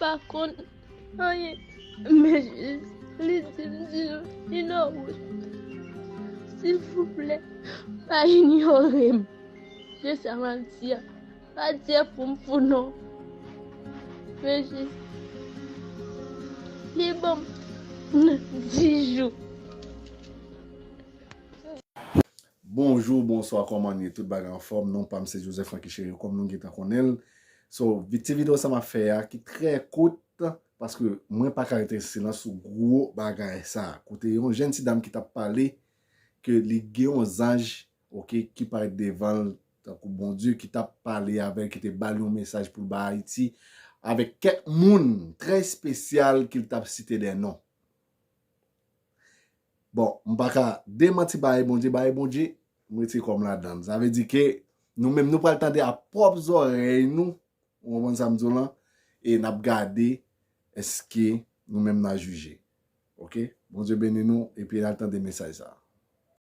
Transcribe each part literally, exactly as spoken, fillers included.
pa konn anyen. Men jis, li di m, di nou, li nan wout. Silvouplè, pa inyore m. Se sa m ap di a. Pa di e fou m fou non. Men jis, li ban m dis jou. Bonjou, bonswa, kòman nou ye? Tout bagay anfòm? Non pa m se Joseph Francky Chérillon, kòm nou gentan konnen l. So, vi- ti videyo sa m ap fè a, ki trè kout, paske mwen pa ka rete silans sou gwo bagay sa. Kote yon jèn ti dam ki t ap pale, ke li gen yon zanj, oke, ki parèt devan l, tankou Bondye, ki t ap pale avè l, ki te ba l yon mesaj pou l ba Ayiti, avèk kèk moun trè espesyal ke l t ap site de non. Bon, m pa ka demanti bagay Bondye, bagay Bondye, m retire kò m ladan l. Sa vle di ke nou menm nou pral tande a pwòp zòrèy nou, ou konprann sa m di w lan, e n ap gade èske nou menm n a jije. Oke? Bondye beni nou, epi n al tande mesaj sa a.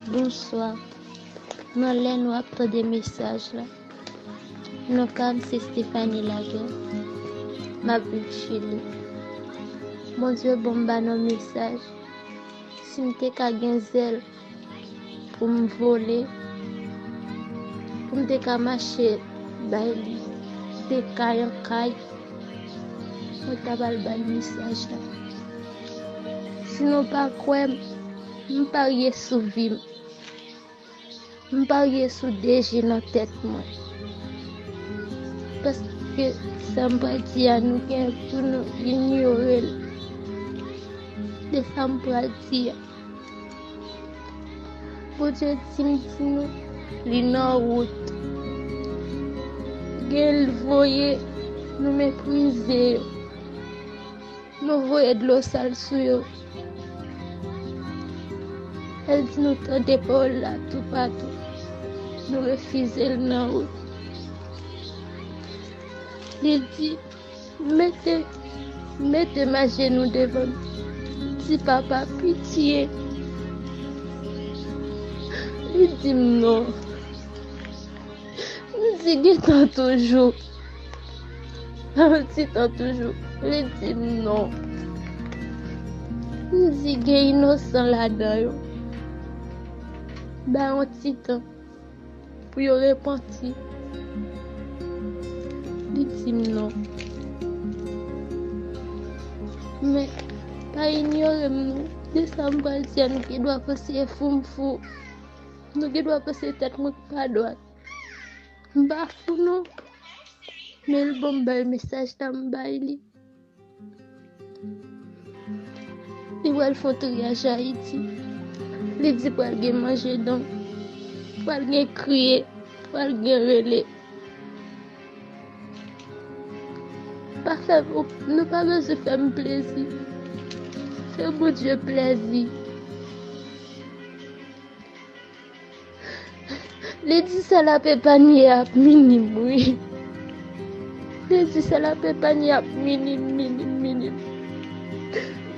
Bonswa. Nan lè nou ap tande mesaj la, non pa m se Stephanie Laguerre. M ap viv Chili. Bondye ban m ba nou mesaj. Si m te ka gen zèl pou m vole, pou m te ka mache bay li de kay an kay, mwen ta pral ba l mesaj la. Si nou pa kwè m, m parye sou vi m. M parye sou de je nan tèt mwen. Paske sa m pral di a, nou gen pou nou inyore l. De sa m pral di a. Bondye di m di nou, li nan wout. Gen l voye, nou meprize yo. Nou voye dlo sal sou yo. El di nou tande pawòl la toupatou. Nou refize l nan wout. Li di, mete, mete m ajenou devan l. Di, papa, pitye. Li di m non. M di, gen tan toujou. Yon ti tan toujou. Li di m non. M di, gen inosan ladan yo. Ba yon ti tan pou yo repanti. Li di m non. Men, pa inyore m non. De sa m pral di a, nou gen dwa panse fou m fou. Nou gen dwa panse tèt mwen pa dwat. M pa fou non. Men l ban m bay mesaj la, m bay li. Li pral fè yon triyaj Ayiti. Li di pral gen manje donk, pral gen kriye, pral gen rele. Pa fè, nou pa bezwen fè m plezi. Fè Bondye plezi. Li di sa l ap epanye ap minim, wi. Li di sa l ap epanye ap minim, minim, minim.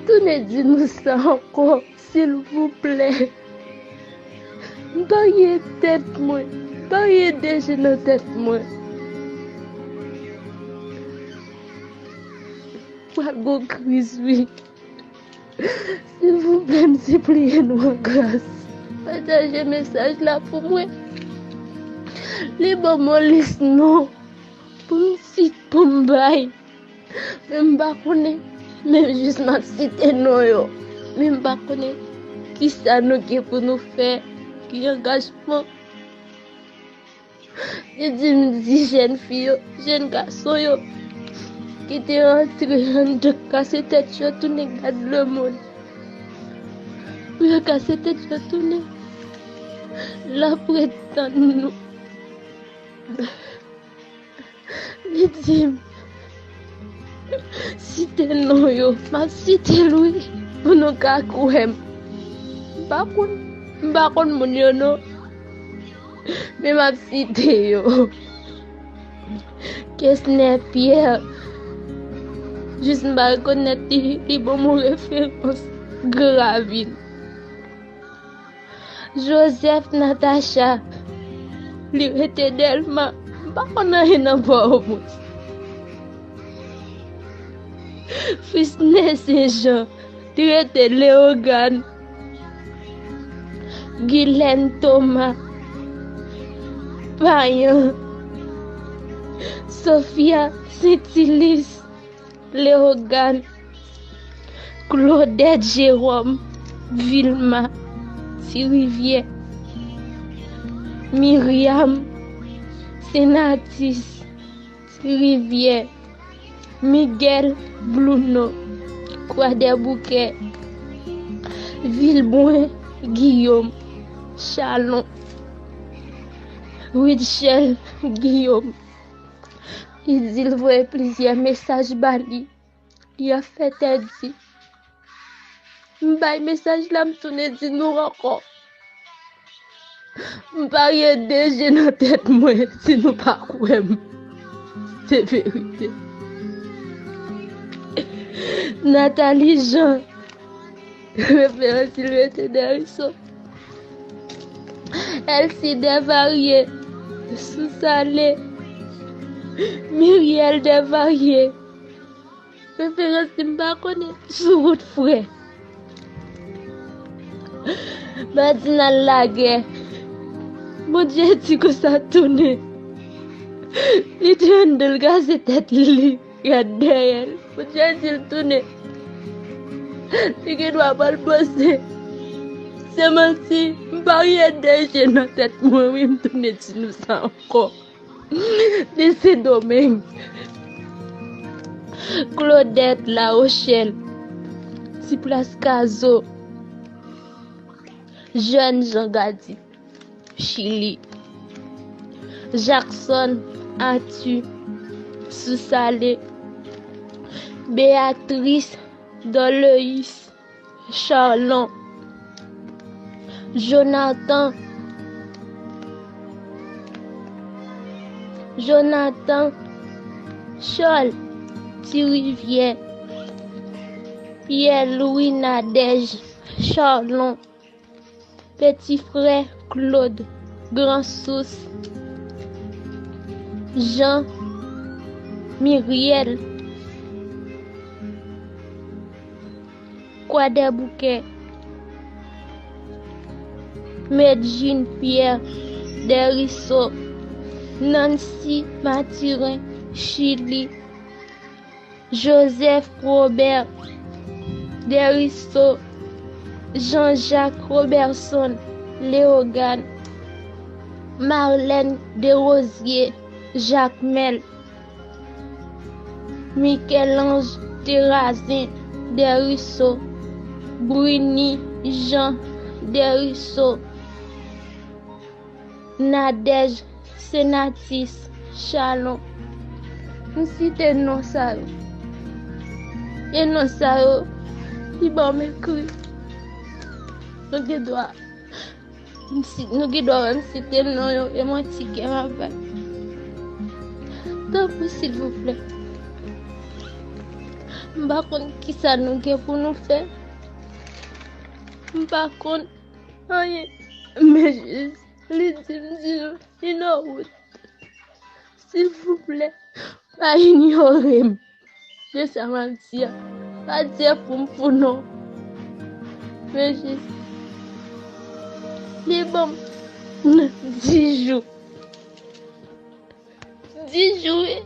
Tounen di nou sa ankò, silvouplè. M parye tèt mwen, m parye de je nan tèt mwen. Pral gon kriz, wi. Silvouplè, m sipliye nou an gras. Pataje mesaj la pou mwen. Li ban m yon lis non pou m sit pou m bay. Men m pa konnen. Men jis m ap site non yo. Men m pa konnen kisa nou gen pou nou fè. Ki angajman. Li di m di jèn fi yo, jèn gason yo ki te antre anndan kase tèt yo tounen gad lemonn. Pou yo kase tèt yo tounen, l ap ret tann nou. Li di m, site non yo, m ap site l wi, pou nou ka kwè m. M pa konn, m pa konn moun yo non. Men m ap site yo. Kesner Pierre. Jis m pa rekonèt li, li ban m yon referans. Gravin. Joseph Natacha. Li rete Dèlma. M pa konn anyen nan Pòtoprens. Frisne Sen Jan, Trete Leyogàn, Gilèn Toma, Payan, Sofia Sentilis, Leyogàn, Claudette Jérôme, Vilma, Ti Rivyè, Myriam, Senatis, Ti Rivyè, Miguel Bluno, Kwadèboukè, Vilbrun Guillaume, Chalon, Rutshelle Guillaume. Li di l voye plizyè mesaj ba li. Li ap fè tèt di. M bay mesaj la, m tounen di nou ankò. M parye de je nan tèt mwen si nou pa kwè m. Se verite. Nathalie Jean, referans Sylvester Deriso. Elsie Desvarieux, Sousale. Miriel Desvarieux, referans si m pa konnen sou wout frè. Madinal Lagè. Bondye di konsa tounen. Li te anndan l kraze tèt li, rad dèyè l. Bondye di l tounen. Li gen dwa pa l panse. Se manti, m parye de je nan tèt mwen, wi, m tounen di nou sa ankò. De Sendomeng. Claudette La Rochelle, Ti Plas Kazo, Jeune Jean Gady, Chili, Jackson Arthur, Sousale, Béatrice Dorleus, Charlon, Jonathan, Jonathan, Charles, Ti Rivyè, Pierre Louis Nadège, Charlon, Petit Frère Claude, Gran Sous, Jean, Myriel, Kwadèboukè, Medjine Pierre, Deriso, Nancy Mathurin, Chili, Joseph Robert, Deriso, Jean-Jacques Robertson, Leyogàn, Marlène Desrosiers, Jakmèl, Michel-Ange Terrazin, Deriso, Bruny Jean, Deriso, Nadège Senatus, Chalon. M site non sa yo. E non sa yo, li ban m ekri. Nou gen dwa M si, nou gen dwa wè m site non yo, e manti ke m ap bay. Tanpri, silvouplè. M pa konn kisa nou gen pou nou fè. M pa konn anyen. Men jis, li di m di nou, li nan wout. Silvouplè, pa inyore m. Se sa m ap di a. Pa di pou m pou non. Men jis, li ban m dis jou. Dis jou, wi.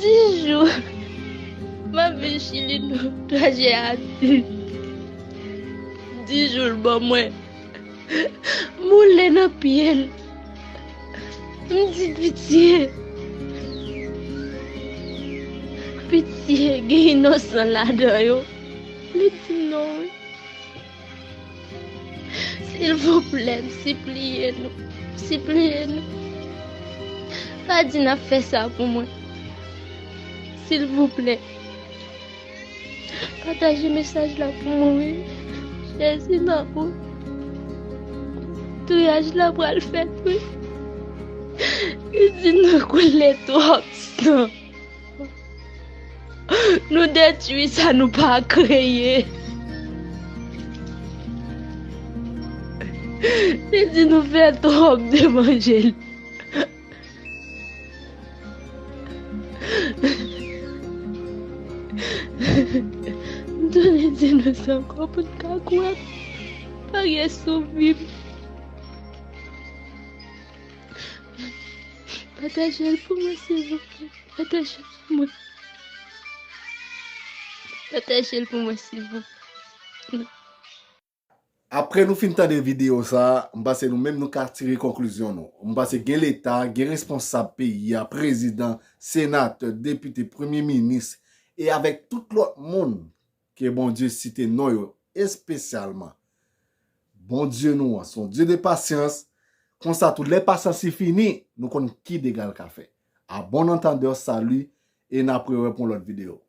Dis jou. M ap viv Chili nan trajè a di. Dis jou l ban mwen. Moule nan pye l. M di pitye. Pitye, gen inosan ladan yo. Li di non, wi. Silvouplè, m sipliye nou. M sipliye nou. Pa di n ap fè sa pou mwen. Silvouplè. Pataje mesaj la pou mwen, wi. Jezi nan ou. Touyaj la pral fèt, wi. Li di nou koule twòp san. Nou detwi sa nou pa kreye. Li di nou fè twòp devan je l. Sa ankò pou n ka kwè. Paryè sou vi m. Pataje l pou mwen, silvouplè. Pataje l pou mwen. Pataje l pou mwen, silvouplè. Apre nou fin tande videyo sa, m panse nou menm nou ka tire konklizyon nou. M panse gen leta, gen responsab peyi a, prezidan, senatè, depite, premye minis, e avèk tout lòt moun ke Bondye site non yo espesyalman. Bondye nou an se yon Dye de pasyans. Konsa tou, lè pasyans li fini, nou konn ki dega l ka fè. A bon antandè, sali, e n ap rewè pou yon lòt videyo.